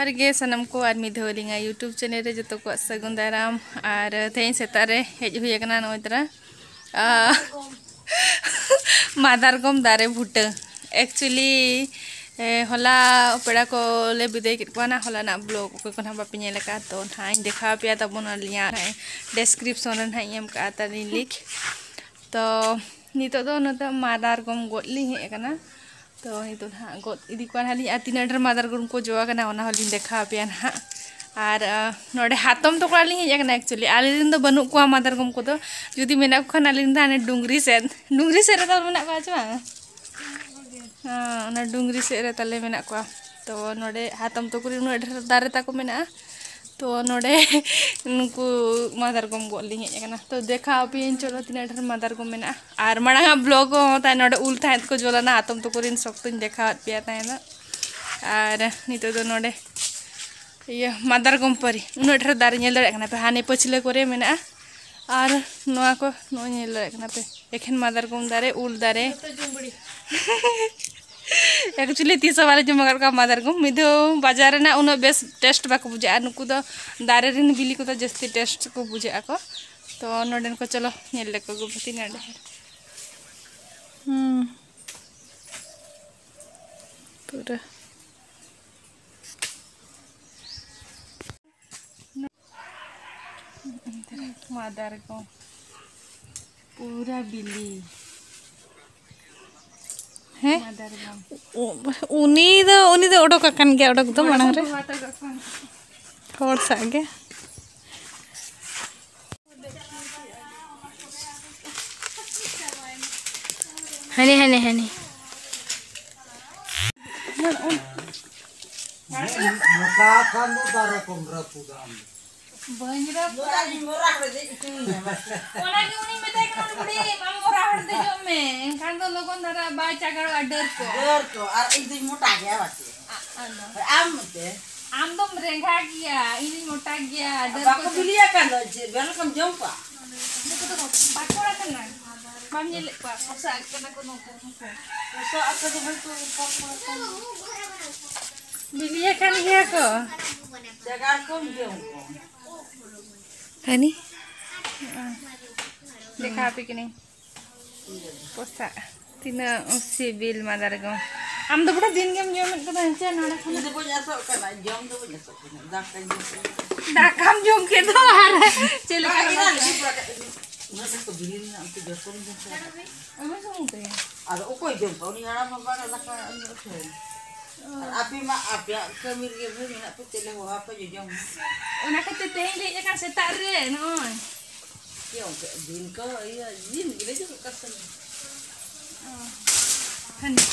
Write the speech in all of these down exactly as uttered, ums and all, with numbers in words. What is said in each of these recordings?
ᱡᱚᱦᱟᱨ ᱜᱮ ᱥᱟᱱᱟᱢ ᱠᱚ, ᱟᱨ ᱢᱤᱫ ᱫᱷᱟᱣ ᱟᱹᱞᱤᱧᱟᱜ YouTube channel ᱨᱮ ᱡᱚᱛᱚ ᱠᱚᱣᱟᱜ ᱥᱟᱹᱜᱩᱱ ᱫᱟᱨᱟᱢ᱾ ᱟᱨ ᱛᱮᱦᱮᱧ ᱥᱮᱛᱟᱜ ᱨᱮ ᱦᱮᱡ ᱦᱩᱭ ᱟᱠᱟᱱᱟ ᱱᱚᱜᱼᱚᱭ ᱛᱚᱨᱟ, ᱟ, ᱢᱟᱫᱟᱨᱜᱚᱢ ᱫᱟᱨᱮ ᱵᱩᱴᱟᱹ᱾ Actually, ᱮ, ᱦᱚᱞᱟ ᱯᱮᱲᱟ ᱠᱚ ᱞᱮ ᱵᱤᱫᱟᱹᱭ ᱠᱮᱫ ᱠᱚᱣᱟ ᱱᱟᱜ, ᱦᱚᱞᱟᱱᱟᱜ vlog ᱚᱠᱚᱭ ᱠᱚ ᱱᱟᱜ ᱵᱟᱯᱮ ᱧᱮᱞ ᱟᱠᱟᱫ, ᱛᱚ ᱱᱟᱜ ᱤᱧ ᱫᱮᱠᱷᱟᱣ ᱟᱯᱮᱭᱟ ᱛᱟᱵᱚᱱ ᱟᱹᱞᱤᱧᱟᱜ description ᱨᱮ ᱱᱟᱜ ᱤᱧ ᱮᱢ ᱠᱟᱜᱼᱟ ᱛᱟᱹᱞᱤᱧ link᱾ ᱛᱚ ᱱᱤᱛᱚᱜ ᱫᱚ ᱱᱚᱛᱮ ᱢᱟᱫᱟᱨᱜᱚᱢ ᱜᱚᱫ ᱞᱤᱧ ᱦᱮᱡ ᱟᱠᱟᱱᱟ᱾ ᱛᱚ ᱱᱤᱛᱚᱜ ᱱᱟᱦᱟᱜ ᱜᱚᱫ ᱤᱫᱤ ᱠᱚᱣᱟ ᱱᱟᱦᱟᱜ ᱞᱤᱧ, ᱟᱨ ᱛᱤᱱᱟᱹᱜ ᱰᱷᱮᱨ ᱢᱟᱫᱟᱨᱜᱚᱢ ᱠᱚ ᱡᱚ ᱟᱠᱟᱱᱟ ᱚᱱᱟ ᱦᱚᱸᱞᱤᱧ ᱫᱮᱠᱷᱟᱣ ᱟᱯᱮᱭᱟ ᱱᱟᱦᱟᱜ᱾ ᱟᱨ ᱟ, ᱱᱚᱰᱮ ᱦᱟᱛᱚᱢ ᱛᱟᱠᱚ ᱚᱲᱟᱜ ᱞᱤᱧ ᱦᱮᱡ ᱟᱠᱟᱱᱟ᱾ Actually ᱟᱞᱮ ᱨᱮᱱ ᱫᱚ ᱵᱟᱹᱱᱩᱜ ᱠᱚᱣᱟ ᱢᱟᱫᱟᱨᱜᱚᱢ ᱠᱚᱫᱚ, ᱡᱩᱫᱤ ᱢᱮᱱᱟᱜ ᱠᱚ ᱠᱷᱟᱱ ᱟᱹᱞᱤᱧ ᱫᱚ ᱦᱟᱱᱮ ᱰᱩᱝᱨᱤ ᱥᱮᱫ, ᱰᱩᱝᱨᱤ ᱥᱮᱫ ᱨᱮᱫᱚ ᱢᱮᱱᱟᱜ ᱠᱚᱣᱟ ᱪᱮ ᱵᱟᱝ? ᱦᱮᱸ, ᱚᱱᱟ ᱰᱩᱝᱨᱤ ᱥᱮᱫ ᱨᱮ ᱛᱟᱞᱮ ᱢᱮᱱᱟᱜ ᱠᱚᱣᱟ᱾ ᱛᱚ ᱱᱚᱰᱮ ᱦᱟᱛᱚᱢ ᱛᱟᱠᱚ ᱨᱮᱱ ᱩᱱᱟᱹᱜ ᱰᱷᱮᱨ ᱫᱟᱨᱮ ᱛᱟᱠᱚ ᱢᱮᱱᱟᱜᱼᱟ᱾ ᱛᱚ ᱱᱚᱰᱮ ᱱᱩᱠᱩ ᱢᱟᱫᱟᱨᱜᱚᱢ ᱜᱚᱫ ᱞᱤᱧ ᱦᱮᱡ ᱟᱠᱟᱱᱟ᱾ ᱛᱚ ᱫᱮᱠᱷᱟᱣ ᱟᱯᱮᱭᱟᱹᱧ, ᱪᱚᱞᱚ ᱛᱤᱱᱟᱹᱜ ᱰᱷᱮᱨ ᱢᱟᱫᱟᱨᱜᱚᱢ ᱢᱮᱱᱟᱜᱼᱟ᱾ ᱟᱨ ᱢᱟᱲᱟᱝ ᱟᱜ vlog ᱦᱚᱸ ᱛᱟᱦᱮᱸ ᱱᱚᱰᱮ ᱩᱞ ᱛᱟᱦᱮᱸᱫ ᱠᱚ ᱡᱚ ᱞᱮᱱᱟ, ᱦᱟᱛᱚᱢ ᱛᱟᱠᱚ ᱨᱮᱱ ᱥᱚᱠᱛᱚᱧ ᱫᱮᱠᱷᱟᱣᱟᱫ ᱯᱮᱭᱟ ᱛᱟᱦᱮᱸ ᱫᱚ᱾ ᱟᱨ ᱱᱤᱛᱚᱜ ᱫᱚ ᱱᱚᱰᱮ ᱤᱭᱟᱹ ᱢᱟᱫᱟᱨᱜᱚᱢ ᱯᱟᱹᱨᱤ, ᱩᱱᱟᱹᱜ ᱰᱷᱮᱨ ᱫᱟᱨᱮ ᱧᱮᱞ ᱫᱟᱲᱮᱭᱟᱜ ᱠᱟᱱᱟ ᱯᱮ, ᱦᱟᱱᱮ ᱯᱟᱹᱪᱷᱞᱟᱹ ᱠᱚᱨᱮ ᱢᱮᱱᱟᱜᱼᱟ᱾ ᱟᱨ ᱱᱚᱣᱟ ᱠᱚ ᱱᱚᱜᱼᱚᱭ ᱧᱮᱞ ᱫᱟᱲᱮᱭᱟᱜ ᱠᱟᱱᱟ ᱯᱮ, ᱮᱠᱷᱮᱱ ᱢᱟᱫᱟᱨᱜᱚᱢ ᱫᱟᱨᱮ, ᱩᱞ ᱫᱟᱨᱮ᱾ Actually ᱛᱤᱥ ᱦᱚᱸ ᱵᱟᱞᱮ ᱡᱚᱢ ᱟᱠᱟᱫ ᱠᱚᱣᱟ ᱢᱟᱫᱟᱨᱜᱚᱢ᱾ ᱢᱤᱫ ᱫᱷᱟᱣ ᱵᱟᱡᱟᱨ ᱨᱮᱱᱟᱜ ᱩᱱᱟᱹᱜ ᱵᱮᱥ taste ᱵᱟᱠᱚ ᱵᱩᱡᱷᱟᱹᱜᱼᱟ, ᱱᱩᱠᱩ ᱫᱚ ᱫᱟᱨᱮ ᱨᱮᱱ ᱵᱤᱞᱤ ᱠᱚᱫᱚ ᱡᱟᱹᱥᱛᱤ taste ᱠᱚ ᱵᱩᱡᱷᱟᱹᱜ ᱟᱠᱚ᱾ ᱛᱚ ᱱᱚᱰᱮᱱ ᱠᱚ ᱪᱚᱞᱚ ᱧᱮᱞ ᱞᱮᱠᱚ ᱜᱮ ᱛᱤᱱᱟᱹᱜ ᱰᱷᱮᱨ᱾ ᱦᱩᱸ, ᱯᱩᱨᱟᱹ ᱢᱟᱫᱟᱨᱜᱚᱢ ᱯᱩᱨᱟᱹ ᱵᱤᱞᱤ᱾ ᱦᱮᱸ? ᱢᱟᱫᱟᱨᱜᱚᱢ᱾ ᱩ-, ᱩᱱᱤ ᱫᱚ, ᱩᱱᱤ ᱫᱚ ᱚᱰᱚᱠ ᱟᱠᱟᱱ ᱜᱮᱭᱟ, ᱚᱰᱚᱠ ᱫᱚ ᱢᱟᱲᱟᱝ ᱨᱮ᱾ ᱦᱚᱲ ᱥᱟᱜ ᱜᱮ᱾ ᱦᱟᱱᱮ, ᱦᱟᱱᱮ, ᱦᱟᱱᱮ᱾ ᱢᱚᱴᱟ ᱠᱷᱟᱱ ᱫᱚ ᱫᱟᱨᱮ ᱠᱚᱢ ᱨᱟᱹᱯᱩᱫᱟ ᱟᱢ ᱫᱚ᱾ ᱵᱟᱹᱧ ᱨᱟᱹᱯᱩᱫᱟ᱾ ᱚᱱᱟ ᱜᱮ ᱩᱱᱤ ᱢᱮᱛᱟᱭ ᱠᱟᱱᱟ, ᱵᱩᱰᱷᱤ, ᱵᱟᱢ ᱜᱚᱨᱟ ᱦᱚᱲ ᱫᱮᱡᱚᱜ ᱢᱮ, ᱮᱱᱠᱷᱟᱱ ᱫᱚ ᱞᱚᱜᱚᱱ ᱫᱷᱟᱨᱟ ᱵᱟᱭ ᱪᱟᱜᱟᱲᱚᱜᱼᱟ ᱰᱟᱹᱨ ᱠᱚ᱾ ᱰᱟᱹᱨ ᱠᱚ, ᱟᱨ ᱤᱧ ᱫᱩᱧ ᱢᱚᱴᱟ ᱜᱮᱭᱟ ᱵᱟᱪᱮ᱾ ᱟ-, ᱟᱫᱚ᱾ ᱟᱢ ᱢᱚᱛᱮ᱾ ᱟᱢ ᱫᱚᱢ ᱨᱮᱸᱜᱟ ᱜᱮᱭᱟ, ᱤᱧᱤᱧ ᱢᱚᱴᱟ ᱜᱮᱭᱟ, ᱰᱟᱹᱨ ᱵᱟᱠᱚ ᱠᱚ ᱵᱤᱞᱤᱭᱟ ᱠᱟᱱ ᱫᱚ, ᱪᱮᱫ ᱵᱮᱨᱮᱞ ᱠᱚᱢ ᱡᱚᱢ ᱠᱚᱣᱟ? ᱱᱩᱠᱩ ᱫᱚ ᱵᱟᱠᱚᱲᱟ ᱠᱟᱱᱟ᱾ ᱵᱟᱢ ᱧᱮᱞᱮᱫ ᱠᱚᱣᱟ? ᱯᱚᱥᱟᱜ ᱠᱟᱱᱟ ᱠᱚ ᱱᱩᱠᱩ, ᱱᱩᱠᱩ᱾ ᱯᱚᱥᱟᱜ ᱟᱠᱚ ᱫᱚ ᱦᱚᱭᱛᱳ ᱵᱟᱠᱚᱲᱟ ᱠᱟᱱ ᱜᱮᱭᱟ᱾ ᱵᱤᱞᱤ ᱟᱠᱟᱱ ᱜᱮᱭᱟ ᱠᱚ᱾ ᱡᱟᱜᱟᱲ ᱠᱚᱢ ᱡᱚᱢ ᱠᱚ᱾ ᱦᱟᱹᱱᱤ? ᱫᱮᱠᱷᱟᱣ ᱟᱯᱮ ᱠᱟᱹᱱᱟᱹᱧ᱾ ᱯᱚᱥᱟᱜ᱾ ᱛᱤᱱᱟᱹᱜ ᱥᱤᱵᱤᱞ ᱢᱟᱫᱟᱨ ᱜᱚ᱾ ᱟᱢ ᱫᱚ ᱵᱩᱰᱷᱟᱹ ᱫᱤᱱ ᱜᱮᱢ ᱡᱚᱢᱮᱫ ᱠᱟᱱᱟ ᱦᱮᱸ ᱪᱮ ᱱᱚᱰᱮ ᱤᱧ ᱠᱷᱚᱱᱟᱜ? ᱫᱚ ᱵᱟᱹᱧ ᱟᱥᱚᱜ ᱠᱟᱱᱟ, ᱡᱚᱢ ᱫᱚ ᱵᱟᱹᱧ ᱟᱥᱚᱜ ᱠᱟᱱᱟ᱾ ᱫᱟᱠᱟᱧ ᱡᱚᱢ ᱠᱮᱫᱟ᱾ ᱫᱟᱠᱟᱢ ᱡᱚᱢ ᱠᱮᱫ ᱫᱚ ᱟᱨ ᱪᱮᱫ ᱞᱮᱠᱟ ᱵᱟᱝ, ᱤᱧ ᱫᱚ ᱞᱟᱹᱜᱤᱫ ᱵᱟᱲᱟ ᱠᱟᱜ ᱤᱧ᱾ ᱩᱱᱟᱹᱜ ᱫᱚᱠᱚ ᱵᱤᱞᱤ ᱞᱮᱱᱟ, ᱩᱱᱠᱩ ᱡᱚᱛᱚᱢ ᱡᱚᱢ ᱪᱟᱵᱟ ᱠᱮᱫᱟ᱾ ᱩᱱᱤ ᱥᱩᱢᱩᱝ ᱛᱮ? ᱟᱫᱚ ᱚᱠᱚᱭ ᱡᱚᱢ ᱠᱚᱣᱟ? ᱩᱱᱤ ᱦᱟᱲᱟᱢ ᱵᱟᱵᱟ ᱜᱮ ᱫᱟᱠᱟ ᱩᱱᱤ ᱟᱹᱠᱷᱨᱤᱧ᱾ ᱟᱨ ᱟᱯᱮ ᱢᱟ ᱟᱯᱮᱭᱟᱜ ᱠᱟᱹᱢᱤ ᱨᱮᱜᱮ ᱵᱷᱩᱞ ᱢᱮᱱᱟᱜ ᱯᱮ, ᱪᱮᱫ ᱞᱮ ᱦᱚᱦᱚ ᱟᱯᱮ ᱡᱚᱡᱚᱢ ᱢᱮ᱾ ᱚᱱᱟ ᱠᱷᱟᱹᱛᱤᱨ ᱛᱮ ᱤᱧ ᱦᱮᱡ ᱟᱠᱟᱱ ᱥᱮᱛᱟᱜ ᱨᱮ ᱱᱚᱜᱼᱚᱭ᱾ ᱪᱮᱫ ᱚᱱᱠᱟ ᱫᱤᱱ ᱠᱚ ᱤᱭᱟᱹ ᱫᱤᱱ ᱜᱮᱞᱮ ᱡᱚᱢ ᱠᱟᱱ ᱛᱟᱦᱮᱱᱟ᱾ ᱚ᱾ ᱦᱟᱹᱱᱤ᱾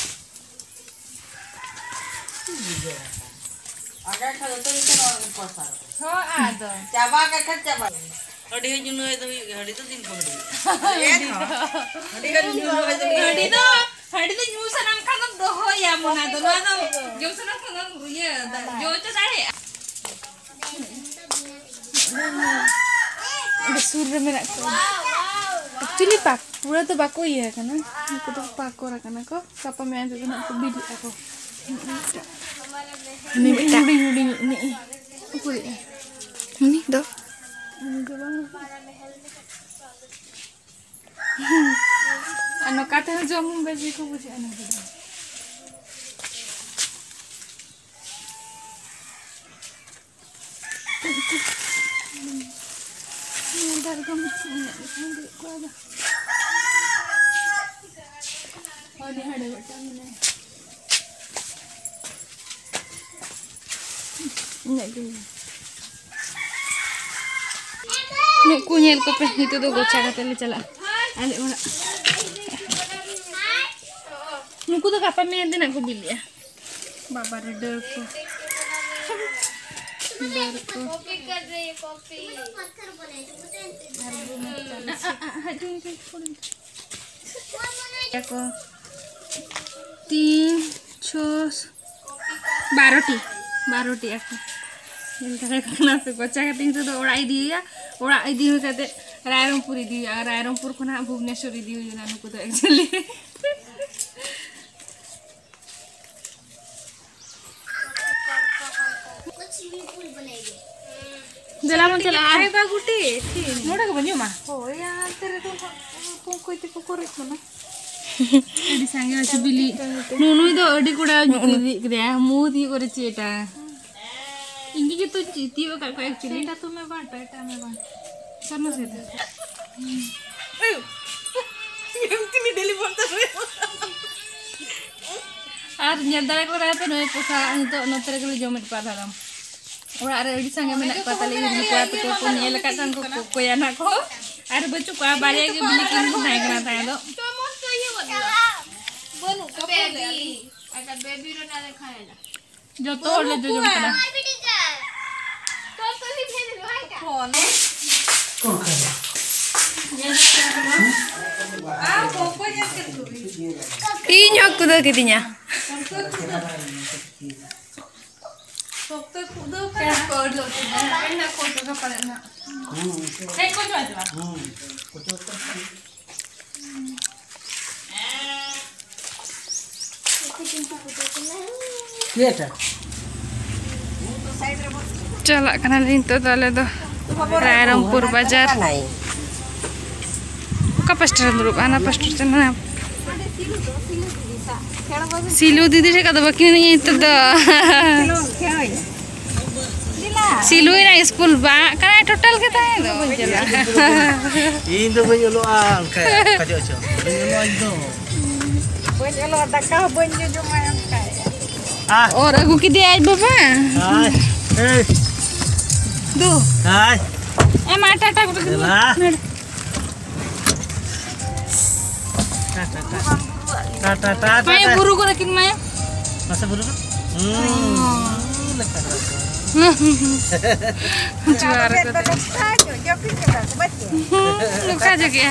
ᱟᱜᱮ ᱠᱷᱟᱱ ᱡᱚᱛᱚ ᱜᱮ ᱱᱚᱣᱟ ᱜᱮ ᱯᱚᱭᱥᱟ᱾ ᱦᱚᱸ ᱟᱫᱚ᱾ ᱪᱟᱵᱟ ᱠᱟᱜ ᱠᱷᱟᱱ ᱪᱟᱵᱟ᱾ ᱦᱟᱺᱰᱤ ᱦᱚᱸ ᱧᱩ ᱱᱩᱭ ᱫᱚ ᱦᱩᱭᱩᱜ ᱜᱮᱭᱟ, ᱦᱟᱺᱰᱤ ᱫᱚ ᱫᱤᱱ ᱠᱚ ᱦᱟᱺᱰᱤ᱾ ᱦᱟᱺᱰᱤ ᱦᱚᱸ ᱧᱩ ᱱᱩᱭ ᱫᱚ ᱦᱩᱭᱩᱜ ᱦᱟᱺᱰᱤ ᱜᱮᱭᱟ᱾ ᱫᱚ, ᱦᱟᱺᱰᱤ ᱫᱚ ᱧᱩ ᱥᱟᱱᱟᱢ ᱠᱷᱟᱱ ᱫᱚᱢ ᱫᱚᱦᱚᱭᱟ ᱢᱚᱱᱟ ᱫᱚ, ᱱᱚᱣᱟ ᱫᱚ ᱡᱚᱢ ᱥᱟᱱᱟᱢ ᱠᱷᱟᱱ ᱫᱚᱢ ᱤᱭᱟᱹ, ᱡᱚ ᱦᱚᱪᱚ ᱫᱟᱲᱮᱭᱟᱜᱼᱟ᱾ ᱚᱸᱰᱮ ᱥᱩᱨ ᱨᱮ ᱢᱮᱱᱟᱜ ᱠᱚᱣᱟ᱾ Actually ᱯᱟᱠ-, ᱯᱩᱨᱟᱹ ᱫᱚ ᱵᱟᱠᱚ ᱤᱭᱟᱹ ᱟᱠᱟᱱᱟ, ᱩᱱᱠᱩ ᱫᱚ ᱯᱟᱠᱚᱨ ᱟᱠᱟᱱᱟ ᱠᱚ᱾ ᱜᱟᱯᱟ ᱢᱮᱭᱟᱝ ᱛᱮᱫᱚ ᱱᱟᱜ ᱠᱚ ᱵᱤᱞᱤᱜ ᱟᱠᱚ᱾ ᱩᱱᱤ ᱢᱤᱫᱴᱟᱝ ᱦᱩᱰᱤᱧ ᱦᱩᱰᱤᱧ ᱤᱡ ᱩᱠᱩᱨᱤᱡ ᱟᱭ? ᱩᱱᱤ ᱫᱚ? ᱩᱱᱤ ᱫᱚ ᱵᱟᱝ᱾ ᱟᱨ ᱱᱚᱝᱠᱟ ᱛᱮᱦᱚᱸ ᱡᱚᱢ ᱵᱮᱥ ᱜᱮᱠᱚ ᱵᱩᱡᱷᱟᱹᱜᱼᱟ ᱱᱩᱠᱩ ᱫᱚ᱾ ᱱᱚᱣᱟ ᱫᱟᱨᱮ ᱠᱚ ᱢᱮᱱᱟᱜ ᱞᱮᱠᱷᱟᱱ ᱫᱩᱲᱩᱵ ᱠᱚᱜᱼᱟ ᱫᱚ᱾ ᱦᱟᱸᱰᱮ ᱦᱟᱸᱰᱮ ᱢᱤᱫᱴᱟᱝ ᱢᱮᱱᱟᱭᱟ᱾ ᱤᱱᱟᱹᱜ ᱜᱮ᱾ ᱱᱩᱠᱩ ᱧᱮᱞ ᱠᱚᱯᱮ, ᱱᱤᱛᱚᱜ ᱫᱚ ᱜᱚᱪᱷᱟ ᱠᱟᱛᱮ ᱞᱮ ᱪᱟᱞᱟᱜᱼᱟ ᱟᱞᱮ ᱚᱲᱟᱜ᱾ ᱱᱩᱠᱩ ᱫᱚ ᱜᱟᱯᱟ ᱢᱮᱭᱟᱝ ᱛᱮ ᱱᱟᱜ ᱠᱚ ᱵᱤᱞᱤᱜᱼᱟ᱾ ᱵᱟᱵᱟ ᱨᱮ ᱰᱟᱹᱨ ᱠᱚ᱾ ᱰᱟᱹᱨ ᱠᱚ᱾ ᱟᱨ ᱵᱩᱱᱩ ᱪᱟᱞᱟᱜ᱾ ᱟᱠᱚ ᱛᱤᱱ, ᱪᱷᱚ, ᱵᱟᱨᱚ ᱴᱤ, ᱵᱟᱨᱚ ᱴᱤ ᱟᱠᱚ᱾ ᱧᱮᱞ ᱫᱟᱲᱮᱭᱟᱠᱚ ᱠᱟᱱᱟ ᱯᱮ, ᱜᱚᱪᱟ ᱠᱟᱛᱮ ᱱᱤᱛᱚᱜ ᱫᱚ ᱚᱲᱟᱜ ᱤᱫᱤ ᱦᱩᱭᱩᱜᱼᱟ᱾ ᱚᱲᱟᱜ ᱤᱫᱤ ᱦᱩᱭ ᱠᱟᱛᱮ ᱨᱟᱭᱨᱚᱝᱯᱩᱨ ᱤᱫᱤ ᱦᱩᱭᱩᱜᱼᱟ, ᱨᱟᱭᱨᱚᱝᱯᱩᱨ ᱠᱷᱚᱱᱟᱜ ᱵᱷᱩᱵᱽᱱᱮᱥᱚᱨ ᱤᱫᱤ ᱦᱩᱭᱩᱜᱼᱟ ᱱᱩᱠᱩ ᱫᱚ actually᱾ ᱫᱮᱞᱟ ᱵᱚᱱ ᱪᱟᱞᱟᱜᱼᱟ᱾ ᱟᱭ ᱵᱟᱹᱵᱩ ᱴᱤ, ᱴᱤ᱾ ᱱᱚᱰᱮ ᱜᱮᱵᱚᱱ ᱡᱚᱢᱟ᱾ ᱦᱳᱭ, ᱦᱟᱱᱛᱮ ᱨᱮᱫᱚ ᱦᱟᱸᱜ ᱚᱠᱚᱭ ᱛᱮᱠᱚ ᱠᱚᱨᱮ ᱠᱟᱱᱟ᱾ ᱟᱹᱰᱤ ᱥᱟᱸᱜᱮ ᱦᱚᱪᱚ ᱵᱤᱞᱤ᱾ ᱱᱩ-, ᱱᱩᱭ ᱫᱚ ᱟᱹᱰᱤ ᱠᱚᱲᱟ ᱤᱫᱤ ᱠᱮᱫᱮᱭᱟ, ᱢᱩ ᱫᱤᱭᱮ ᱠᱚᱨᱮ ᱪᱮᱫᱟ᱾ ᱤᱧ ᱜᱮ ᱡᱚᱛᱚᱧ ᱪᱤ-, ᱛᱤᱭᱳᱜ ᱟᱠᱟᱫ ᱠᱚᱣᱟ actually᱾ ᱴᱟᱴᱟ ᱛᱚ ᱢᱮ ᱵᱟᱝ, ᱴᱟᱴᱟ ᱢᱮ ᱵᱟᱝ᱾ ᱥᱟᱨᱱᱟ ᱥᱮᱫ᱾ ᱮᱢ ᱛᱤᱱᱤ daily ᱵᱚᱱ ᱛᱟᱦᱮᱸ᱾ ᱟᱨ ᱧᱮᱞ ᱫᱟᱲᱮ ᱠᱚ ᱠᱟᱱᱟ ᱯᱮ, ᱱᱩᱭ ᱯᱚᱥᱟ ᱱᱤᱛᱚᱜ ᱱᱚᱛᱮ ᱨᱮᱜᱮ ᱞᱮ ᱡᱚᱢᱮᱫ ᱠᱚᱣᱟ ᱫᱟᱨᱟᱢ᱾ ᱚᱲᱟᱜ ᱨᱮ ᱟᱹᱰᱤ ᱥᱟᱸᱜᱮ ᱢᱮᱱᱟᱜ ᱠᱚᱣᱟ ᱛᱟᱞᱮ, ᱤᱧ ᱨᱮᱱ ᱠᱚᱲᱟ ᱛᱟᱠᱚ ᱠᱚ ᱧᱮᱞ ᱟᱠᱟᱫ ᱠᱷᱟᱱ ᱠᱚ ᱠᱚᱠᱚᱭᱟ ᱱᱟᱜ ᱠᱚ᱾ ᱟᱨ ᱵᱟᱹᱪᱩᱜ ᱠᱚᱣᱟ, ᱵᱟᱨᱭᱟ ᱜᱮ ᱵᱤᱞᱤ ᱠᱤᱱ ᱛᱟᱦᱮᱸ ᱠᱟᱱᱟ ᱛᱟᱦᱮᱸ ᱫᱚ᱾ ᱵᱟᱹᱱᱩᱜ ᱠᱚᱣᱟ᱾ ᱵᱮᱵᱤ᱾ ᱟᱪᱪᱷᱟ, ᱵᱮᱵᱤ ᱨᱮ ᱱᱟᱞᱮ ᱠᱷᱟᱭᱟ᱾ ᱡᱚᱛᱚ ᱦᱚᱲ ᱞᱮ ᱡᱚᱡᱚᱢ ᱠᱟᱱᱟ᱾ ᱯᱷᱳᱱ᱾ ᱤᱧ ᱦᱚᱸ ᱠᱩᱫᱟᱹ ᱠᱤᱫᱤᱧᱟ᱾ ᱥᱚᱠᱛᱚᱭ ᱠᱩᱫᱟᱹᱣ ᱠᱟᱱᱟ᱾ ᱦᱮᱡ ᱠᱚ ᱪᱚ ᱟᱡᱚᱢᱟ᱾ ᱪᱮᱫ? ᱪᱟᱞᱟᱜ ᱠᱟᱱᱟᱞᱮ ᱱᱤᱛᱚᱜ ᱫᱚ ᱟᱞᱮ ᱫᱚ ᱨᱟᱭᱨᱚᱝᱯᱩᱨ ᱵᱟᱡᱟᱨ᱾ ᱚᱠᱟ ᱯᱟᱥᱴᱟ ᱨᱮᱢ ᱫᱩᱲᱩᱵᱼᱟ? ᱦᱟᱱᱟ ᱯᱟᱥᱴᱟ ᱨᱮ ᱪᱟᱞᱟᱜ ᱢᱮ᱾ ᱥᱤᱞᱩ ᱫᱤᱫᱤ ᱴᱷᱮᱱ ᱠᱷᱚᱱ ᱫᱚ ᱵᱟᱹᱠᱤ ᱢᱮᱱᱟᱜᱼᱟ ᱱᱤᱛᱚᱜ ᱫᱚ᱾ ᱥᱤᱞᱩᱭ ᱱᱟ ᱥᱠᱩᱞ ᱵᱟᱝ ᱠᱟᱱᱟ, ᱴᱳᱴᱟᱞ ᱜᱮ ᱛᱟᱦᱮᱸ ᱫᱚ ᱵᱟᱹᱧ ᱪᱟᱞᱟᱜᱼᱟ᱾ ᱤᱧ ᱫᱚ ᱵᱟᱹᱧ ᱚᱞᱚᱜᱼᱟ ᱚᱱᱠᱟ, ᱚᱱᱠᱟ ᱪᱮᱫ ᱦᱚᱸ ᱵᱟᱹᱧ ᱚᱞᱚᱜᱼᱟ ᱤᱧ ᱫᱚ᱾ ᱵᱟᱹᱧ ᱚᱞᱚᱜᱼᱟ, ᱫᱟᱠᱟ ᱦᱚᱸ ᱵᱟᱹᱧ ᱡᱚᱡᱚᱢᱟ ᱚᱱᱠᱟ᱾ ᱟᱭ᱾ ᱚᱨ ᱟᱹᱜᱩ ᱠᱮᱫᱮᱭᱟ ᱟᱡ ᱵᱟᱵᱟ᱾ ᱟᱭ᱾ ᱮᱭ᱾ ᱫᱩ᱾ ᱟᱭ᱾ ᱮ ᱢᱟ, ᱴᱟᱴᱟ ᱜᱚᱴᱟ ᱠᱮᱫᱮ᱾ ᱫᱮᱞᱟ᱾ ᱴᱟ, ᱴᱟ, ᱴᱟ᱾ ᱴᱟ, ᱴᱟ, ᱴᱟ, ᱴᱟ, ᱢᱟᱭᱟ ᱴᱟ᱾ ᱵᱩᱨᱩ ᱠᱚᱨᱮ ᱠᱤᱱ ᱢᱟᱭᱟ᱾ ᱢᱟᱥᱮ ᱵᱩᱨᱩ ᱠᱚ? ᱦᱩᱸ᱾ ᱦᱩᱸ᱾ ᱞᱮᱠᱟ ᱠᱟᱱᱟ ᱠᱚ᱾ ᱡᱚᱦᱟᱨ ᱠᱚ ᱫᱚ᱾ ᱱᱚᱝᱠᱟ ᱡᱚᱜᱮ᱾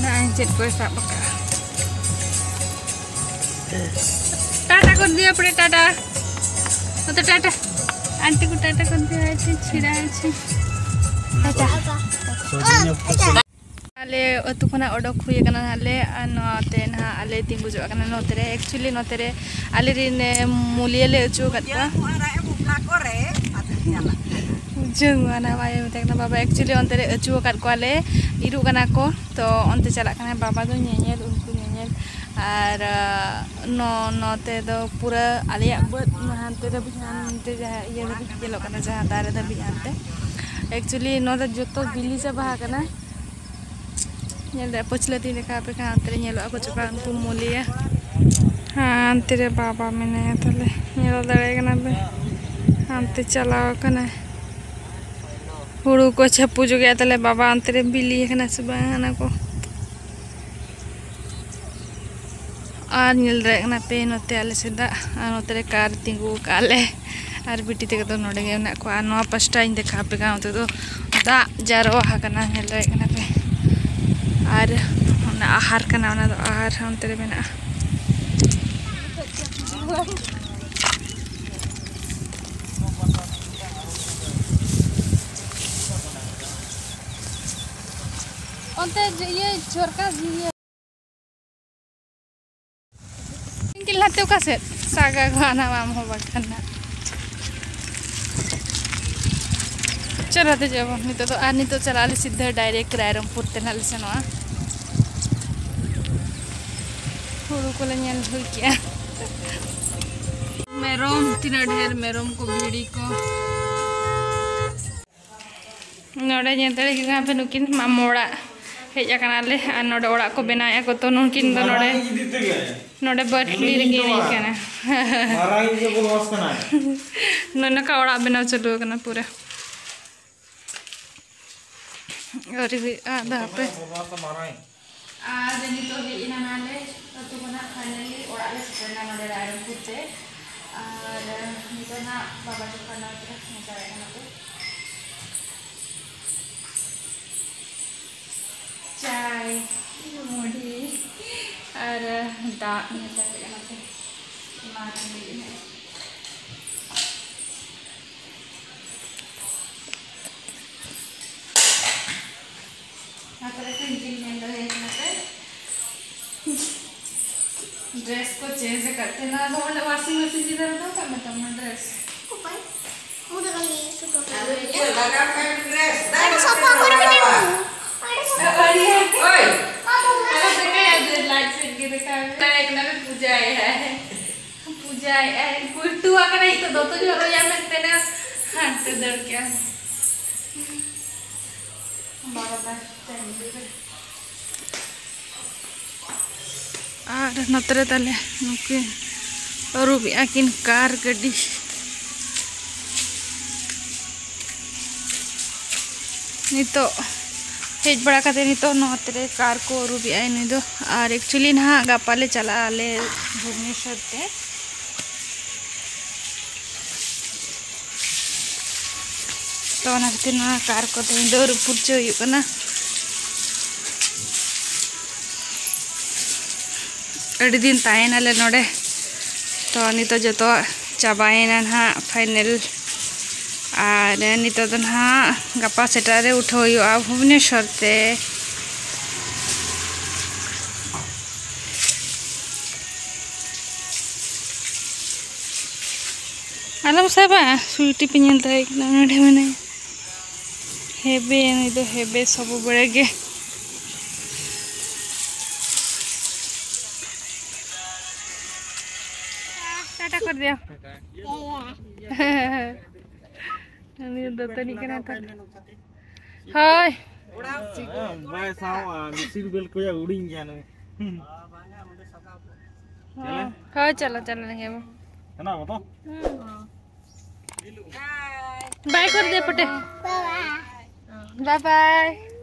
ᱱᱚᱜᱼᱚᱭ ᱪᱮᱫ ᱠᱚᱭ ᱥᱟᱵ ᱟᱠᱟᱫᱼᱟ᱾ ᱴᱟᱴᱟ ᱠᱚᱨ ᱫᱤᱭᱟ ᱯᱩᱨᱟᱹ ᱴᱟᱴᱟ᱾ ᱱᱚᱛᱮ ᱴᱟᱴᱟ᱾ ᱟᱱᱴᱤ ᱠᱚ ᱴᱟᱴᱟ ᱠᱚᱨ ᱫᱤᱭᱟ, ᱟᱪᱪᱷᱟ, ᱪᱷᱤᱲᱟ ᱟᱪᱪᱷᱟ᱾ ᱴᱟᱴᱟ᱾ ᱟᱞᱮ ᱟᱹᱛᱩ ᱠᱷᱚᱱᱟᱜ ᱚᱰᱚᱠ ᱦᱩᱭ ᱟᱠᱟᱱᱟ ᱱᱟᱦᱟᱜ ᱞᱮ, ᱟᱨ ᱱᱚᱛᱮ ᱱᱟᱦᱟᱜ ᱟᱞᱮ ᱛᱤᱸᱜᱩ ᱡᱚᱜ ᱠᱟᱱᱟ ᱱᱚᱛᱮ ᱨᱮ᱾ Actually ᱱᱚᱛᱮ ᱨᱮ ᱟᱞᱮ ᱨᱮᱱ, ᱮ, ᱢᱩᱞᱤᱭᱟᱹ ᱞᱮ ᱚᱪᱚ ᱟᱠᱟᱫ ᱠᱚᱣᱟ᱾ ᱵᱩᱡᱷᱟᱹᱣ ᱢᱟ ᱱᱟᱦᱟᱜ ᱵᱟᱭ ᱢᱮᱛᱟᱭ ᱠᱟᱱᱟ ᱵᱟᱵᱟ᱾ Actually ᱚᱱᱛᱮ ᱨᱮ ᱚᱪᱚ ᱟᱠᱟᱫ ᱠᱚᱣᱟᱞᱮ, ᱤᱨᱚᱜ ᱠᱟᱱᱟ ᱠᱚ, ᱛᱚ ᱚᱱᱛᱮ ᱪᱟᱞᱟᱜ ᱠᱟᱱᱟᱭ ᱵᱟᱵᱟ ᱫᱚ ᱧᱮᱧᱮᱞ, ᱩᱱᱠᱩ ᱧᱮᱧᱮᱞ᱾ ᱟᱨ, ᱟ, ᱱᱚ-, ᱱᱚᱛᱮ ᱫᱚ ᱯᱩᱨᱟᱹ ᱟᱞᱮᱭᱟᱜ ᱵᱟᱹᱫᱽ ᱦᱟᱱᱛᱮ ᱫᱷᱟᱹᱵᱤᱡ, ᱦᱟᱱᱛᱮ ᱡᱟᱦᱟᱸ ᱤᱭᱟᱹ ᱫᱷᱟᱹᱵᱤᱡ ᱧᱮᱞᱚᱜ ᱠᱟᱱᱟ, ᱡᱟᱦᱟᱸ ᱫᱟᱨᱮ ᱫᱷᱟᱹᱵᱤᱡ ᱦᱟᱱᱛᱮ᱾ Actually ᱱᱚᱣᱟ ᱫᱚ ᱡᱚᱛᱚ ᱵᱤᱞᱤ ᱪᱟᱵᱟ ᱟᱠᱟᱱᱟ᱾ ᱧᱮᱞ ᱫᱟᱲᱮ, ᱯᱟᱹᱪᱷᱞᱟᱹ ᱛᱤᱧ ᱫᱮᱠᱷᱟᱣ ᱟᱯᱮ ᱠᱟᱱᱟ, ᱦᱟᱱᱛᱮ ᱨᱮ ᱧᱮᱞᱚᱜᱼᱟ ᱠᱚ ᱪᱟᱵᱟ ᱩᱱᱠᱩ ᱢᱩᱞᱤᱭᱟ᱾ ᱦᱮᱸ, ᱦᱟᱱᱛᱮ ᱨᱮ ᱵᱟᱵᱟ ᱢᱮᱱᱟᱭᱟ, ᱛᱟᱦᱞᱮ ᱧᱮᱞ ᱫᱟᱲᱮᱭᱟᱭ ᱠᱟᱱᱟ ᱯᱮ, ᱦᱟᱱᱛᱮ ᱪᱟᱞᱟᱣ ᱟᱠᱟᱱᱟᱭ᱾ ᱦᱩᱲᱩ ᱠᱚ ᱪᱷᱟᱹᱯᱩ ᱡᱚᱜᱮᱜᱼᱟ, ᱛᱟᱦᱞᱮ ᱵᱟᱵᱟ ᱚᱱᱛᱮ ᱨᱮ ᱵᱤᱞᱤ ᱟᱠᱟᱱᱟ ᱥᱮ ᱵᱟᱝ, ᱚᱱᱟ ᱠᱚ᱾ ᱟᱨ ᱧᱮᱞ ᱫᱟᱲᱮᱭᱟᱜ ᱠᱟᱱᱟ ᱯᱮ ᱱᱚᱛᱮ ᱟᱞᱮ ᱥᱮᱫ ᱫᱟᱜ, ᱟᱨ ᱱᱚᱛᱮ ᱨᱮ car ᱛᱤᱸᱜᱩ ᱟᱠᱟᱫᱼᱟ ᱞᱮ, ᱟᱨ ᱵᱤᱴᱤ ᱛᱟᱠᱚ ᱫᱚ ᱱᱚᱰᱮ ᱜᱮ ᱢᱮᱱᱟᱜ ᱠᱚᱣᱟ᱾ ᱟᱨ ᱱᱚᱣᱟ ᱯᱟᱥᱴᱟᱧ ᱫᱮᱠᱷᱟᱣ ᱟᱯᱮ ᱠᱟᱱᱟ, ᱚᱱᱛᱮ ᱫᱚ ᱫᱟᱜ ᱡᱟᱨᱣᱟ ᱟᱠᱟᱱᱟ, ᱧᱮᱞ ᱫᱟᱲᱮᱭᱟᱜ ᱠᱟᱱᱟ ᱯᱮ᱾ ᱟᱨ ᱚᱱᱟ ᱟᱦᱟᱨ ᱠᱟᱱᱟ, ᱚᱱᱟ ᱫᱚ ᱟᱦᱟᱨ ᱚᱱᱛᱮ ᱨᱮ ᱢᱮᱱᱟᱜᱼᱟ᱾ ᱚᱱᱛᱮ ᱤᱭᱟᱹ ᱡᱷᱚᱨᱠᱟ ᱤᱭᱟᱹ᱾ ᱟᱹᱝᱠᱤᱞ ᱱᱟᱛᱮ ᱚᱠᱟ ᱥᱮᱫ? ᱥᱟᱜᱟ ᱜᱚ ᱦᱟᱱᱟ ᱟᱢ ᱦᱚᱸ ᱵᱟᱠᱷᱟᱱ ᱱᱟᱜ᱾ ᱪᱚᱞᱚ ᱫᱮᱡᱚᱜ ᱟᱵᱚᱱ ᱱᱤᱛᱚᱜ ᱫᱚ, ᱟᱨ ᱱᱤᱛᱚᱜ ᱪᱟᱞᱟᱜ ᱟᱞᱮ ᱥᱤᱫᱷᱟᱹ direct ᱨᱟᱭᱨᱚᱝᱯᱩᱨ ᱛᱮ ᱱᱟᱜ ᱞᱮ ᱥᱮᱱᱚᱜᱼᱟ᱾ ᱦᱩᱲᱩ ᱠᱚᱞᱮ ᱧᱮᱞ ᱦᱩᱭ ᱠᱮᱜᱼᱟ᱾ ᱢᱮᱨᱚᱢ ᱛᱤᱱᱟᱹᱜ ᱰᱷᱮᱨ, ᱢᱮᱨᱚᱢ ᱠᱚ, ᱵᱷᱤᱲᱤ ᱠᱚ᱾ ᱱᱚᱰᱮ ᱧᱮᱞ ᱫᱟᱲᱮ ᱠᱤᱱᱟ ᱯᱮ, ᱱᱩᱠᱤᱱ ᱢᱟᱢᱚ ᱚᱲᱟᱜ ᱦᱮᱡ ᱟᱠᱟᱱᱟᱞᱮ, ᱟᱨ ᱱᱚᱰᱮ ᱚᱲᱟᱜ ᱠᱚ ᱵᱮᱱᱟᱣᱮᱫᱼᱟ ᱠᱚ᱾ ᱛᱚ ᱱᱩᱠᱤᱱ ᱫᱚ ᱱᱚᱰᱮ, ᱱᱚᱰᱮ ᱵᱟᱹᱴᱞᱤ ᱨᱮᱠᱤᱱ ᱮᱱᱮᱡ ᱠᱟᱱᱟ᱾ ᱢᱟᱨᱟᱝ ᱜᱮ ᱵᱚᱞᱚᱥ ᱠᱟᱱᱟᱭ᱾ ᱱᱚᱜᱼᱚ ᱱᱚᱝᱠᱟ ᱚᱲᱟᱜ ᱵᱮᱱᱟᱣ ᱪᱟᱹᱞᱩ ᱟᱠᱟᱱᱟ ᱯᱩᱨᱟᱹ᱾ ᱟᱹᱣᱨᱤ ᱦᱩᱭᱩᱜᱼᱟ, ᱟᱫᱚ ᱦᱟᱯᱮ᱾ ᱟᱨ ᱱᱤᱛᱚᱜ ᱦᱮᱡ ᱮᱱᱟ ᱱᱟᱞᱮ ᱟᱹᱛᱩ ᱠᱷᱚᱱᱟᱜ, finally ᱚᱲᱟᱜ ᱞᱮ ᱥᱮᱴᱮᱨ ᱮᱱᱟ ᱱᱚᱰᱮ ᱨᱟᱭᱨᱚᱝᱯᱩᱨ ᱛᱮ᱾ ᱟᱨ ᱱᱤᱛᱚᱜ ᱱᱟᱜ ᱵᱟᱵᱟ ᱡᱚᱠᱷᱚᱱ ᱱᱚᱰᱮ ᱧᱮᱞ ᱫᱟᱲᱮᱭᱟᱜ ᱠᱟᱱᱟ ᱯᱮ᱾ ᱪᱟᱭ, ᱢᱩᱰᱷᱤ ᱟᱨ ᱫᱟᱜ ᱧᱮᱞ ᱫᱟᱲᱮᱭᱟᱜ ᱠᱟᱱᱟ ᱯᱮ᱾ ᱮᱢᱟ ᱠᱚ ᱦᱩᱭᱩᱜᱼᱟ᱾ ᱢᱟ ᱛᱚᱵᱮ ᱠᱷᱟᱱ ᱰᱨᱮᱥ ᱠᱚ ᱪᱮᱧᱡᱽ ᱟᱠᱟᱫ ᱛᱮ, ᱱᱚᱣᱟ ᱫᱚ ᱚᱸᱰᱮ ᱣᱟᱥᱤᱝ ᱢᱮᱥᱤᱱ ᱨᱮ ᱫᱚᱦᱚ ᱠᱟᱜ ᱢᱮ, ᱛᱟᱢᱟ ᱰᱨᱮᱥ᱾ ᱚᱠᱚᱭ? ᱩᱱᱤ ᱫᱚ ᱠᱟᱹᱢᱤ ᱥᱩᱫᱷᱩ ᱟᱫᱚ ᱤᱭᱟᱹ ᱞᱟᱜᱟᱣ ᱠᱟᱜ ᱢᱮ ᱰᱨᱮᱥ, ᱫᱟᱜ ᱟᱫᱚ ᱥᱟᱯᱷᱟ ᱠᱚ ᱦᱚᱲ ᱠᱟᱱᱟ᱾ ᱞᱟᱜᱟᱣᱟ᱾ ᱟᱫᱚ ᱥᱟᱯᱷᱟ ᱟᱹᱰᱤ ᱦᱚᱲ ᱳᱭ᱾ ᱢᱟ ᱵᱟᱵᱟ᱾ ᱟᱫᱚ ᱫᱮᱠᱷᱟᱭᱟ, ᱫᱮ ᱞᱟᱡ ᱥᱮᱫ ᱜᱮ ᱫᱮᱠᱷᱟᱭ ᱢᱮ᱾ ᱫᱟᱲᱮᱭᱟᱜ ᱠᱟᱱᱟ ᱯᱮ, ᱯᱩᱡᱟᱭᱮᱫᱼᱟᱭ᱾ ᱯᱩᱡᱟᱭᱮᱫᱼᱟᱭ, ᱯᱩᱞᱴᱩ ᱟᱠᱟᱱᱟᱭ, ᱱᱤᱛᱚᱜ ᱫᱚᱛᱚᱧ ᱦᱚᱨᱚᱜ ᱟᱭᱟ ᱢᱮᱱᱛᱮ ᱱᱟ ᱦᱟᱱᱛᱮ ᱫᱟᱹᱲ ᱠᱮᱜᱼᱟ᱾ ᱵᱟᱨᱚ ᱴᱟ ᱴᱟᱭᱤᱢ ᱨᱮ᱾ ᱟᱨ ᱱᱚᱛᱮ ᱨᱮ ᱛᱟᱞᱮ ᱱᱩᱠᱤᱱ ᱟᱹᱨᱩᱵᱮᱜᱼᱟ ᱠᱤᱱ ᱠᱟᱨ ᱜᱟᱹᱰᱤ᱾ ᱱᱤᱛᱚᱜ ᱦᱮᱡ ᱵᱟᱲᱟ ᱠᱟᱛᱮ ᱱᱤᱛᱚᱜ ᱱᱚᱛᱮ ᱨᱮ ᱠᱟᱨ ᱠᱚ ᱟᱹᱨᱩᱵᱮᱜᱼᱟᱭ ᱱᱩᱭ ᱫᱚ᱾ ᱟᱨ actually ᱱᱟᱦᱟᱜ ᱜᱟᱯᱟ ᱞᱮ ᱪᱟᱞᱟᱜᱼᱟ ᱟᱞᱮ ᱵᱷᱩᱵᱽᱱᱮᱥᱚᱨ ᱛᱮ᱾ ᱛᱚ ᱚᱱᱟ ᱠᱷᱟᱹᱛᱤᱨ ᱱᱚᱣᱟ ᱠᱟᱨ ᱠᱚ ᱛᱮᱦᱮᱧ ᱫᱚ ᱟᱹᱨᱩᱵ ᱯᱷᱩᱨᱪᱟᱹ ᱦᱩᱭᱩᱜ ᱠᱟᱱᱟ᱾ ᱟᱹᱰᱤ ᱫᱤᱱ ᱛᱟᱦᱮᱸᱭᱮᱱᱟᱞᱮ ᱱᱚᱰᱮ, ᱛᱚ ᱱᱤᱛᱚᱜ ᱡᱚᱛᱚᱣᱟᱜ ᱪᱟᱵᱟᱭᱮᱱᱟ ᱱᱟᱦᱟᱜ final᱾ ᱟᱨ ᱱᱤᱛᱚᱜ ᱫᱚ ᱱᱟᱦᱟᱜ ᱜᱟᱯᱟ ᱥᱮᱛᱟᱜ ᱨᱮ ᱩᱴᱷᱟᱹᱣ ᱦᱩᱭᱩᱜᱼᱟ ᱵᱷᱩᱵᱽᱱᱮᱥᱚᱨ ᱛᱮ᱾ ᱟᱞᱚᱢ ᱥᱟᱵᱟ, ᱥᱩᱭᱴᱤ ᱯᱮ ᱧᱮᱞ ᱫᱟᱲᱮᱭᱟᱜ ᱠᱟᱱᱟ, ᱱᱚᱰᱮ ᱢᱮᱱᱟᱭᱟ᱾ ᱦᱮᱵᱮ, ᱱᱩᱭ ᱫᱚ ᱦᱮᱵᱮ ᱥᱚᱵᱚ ᱵᱮᱲᱟ ᱜᱮ᱾ ᱴᱟᱴᱟ ᱠᱚᱨ ᱫᱮᱭᱟ᱾ ᱩᱱᱤ ᱫᱚ ᱫᱟᱹᱛᱟᱹᱱᱤᱜ ᱠᱟᱱᱟ ᱛᱚ᱾ ᱦᱳᱭ᱾ ᱵᱟᱭ ᱥᱟᱶᱟ, ᱢᱤᱥᱤᱨ ᱵᱮᱞ ᱠᱚᱭᱟ ᱦᱩᱰᱤᱧ ᱜᱮᱭᱟ ᱱᱩᱭ᱾ ᱦᱳᱭ, ᱪᱚᱞᱚ, ᱪᱚᱞᱚ ᱞᱮᱸᱜᱮ ᱵᱚ᱾ ᱦᱮᱱᱟᱜ ᱵᱚ ᱛᱚ? ᱦᱩᱸ᱾ ᱵᱟᱭ ᱠᱚᱨ ᱫᱮ ᱯᱚᱴᱮ᱾ ᱵᱟᱭ ᱵᱟᱭ᱾